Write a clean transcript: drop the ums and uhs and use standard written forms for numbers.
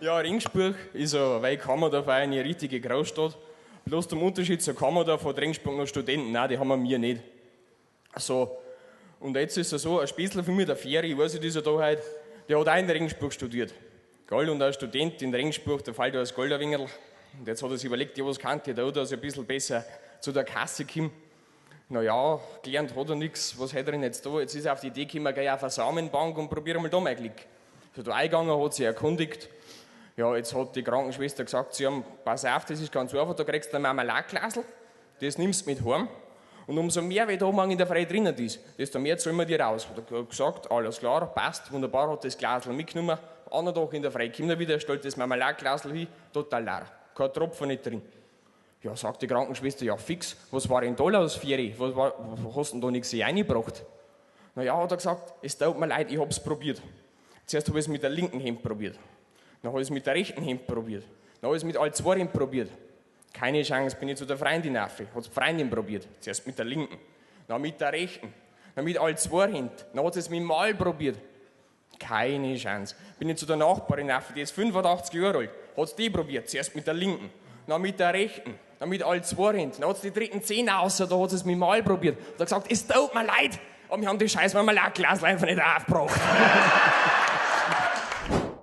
Ja, Regensburg ist ja weit Kammerdorf auch eine richtige Großstadt. Bloß zum Unterschied zu Kammerdorf hat Regensburg noch Studenten, nein, die haben wir mir nicht. So, und jetzt ist es so, ein Spätzle von mir, der Feri, ich weiß nicht, ist er da heute, der hat auch in Regensburg studiert. Gell, und ein Student in Regensburg, der fällt da als Gold ein wenig. Und jetzt hat er sich überlegt, ja, was kann ich da, dass ich ein bisschen besser zu der Kasse komme. Naja, gelernt hat er nichts, was hat er denn jetzt da? Jetzt ist er auf die Idee gekommen, geh auf eine Samenbank und probiere mal da mein Glück. Ist er da eingegangen, hat sich erkundigt. Ja, jetzt hat die Krankenschwester gesagt, sie haben, pass auf, das ist ganz einfach, da kriegst du ein Marmeladglasl, das nimmst du mit heim. Und umso mehr, wie da morgen in der Früh drinnen ist, desto mehr zahlen wir dir raus. Hat er gesagt, alles klar, passt, wunderbar, hat das Glasl mitgenommen. Anderen Tag in der Früh kommt er wieder, stellt das Marmeladglasl hin, total leer, kein Tropfen nicht drin. Ja, sagt die Krankenschwester, ja fix, was war denn da los, Fieri? Was, war, was hast du denn da nichts reingebracht? Na ja, hat er gesagt, es tut mir leid, ich hab's probiert. Zuerst hab ich's mit der linken Hand probiert. Dann hab ich's mit der rechten Hand probiert. Dann hab ich's mit allen zwei Händen probiert. Keine Chance, bin ich zu der Freundin rauf. Hat's die Freundin probiert. Zuerst mit der linken, dann mit der rechten, dann mit allen zwei Händen. Dann hat sie's mit dem Maul probiert. Keine Chance. Bin ich zu der Nachbarin rauf, die ist 85 Jahre alt. Hat's die probiert. Zuerst mit der linken, dann mit der rechten, dann mit allen zwei Händen. Dann hat's die dritten Zähne raus, da hat sie's mit dem Maul probiert. Hat gesagt, es tut mir leid, aber wir haben die scheiß Marmeladglasl einfach nicht aufgebracht.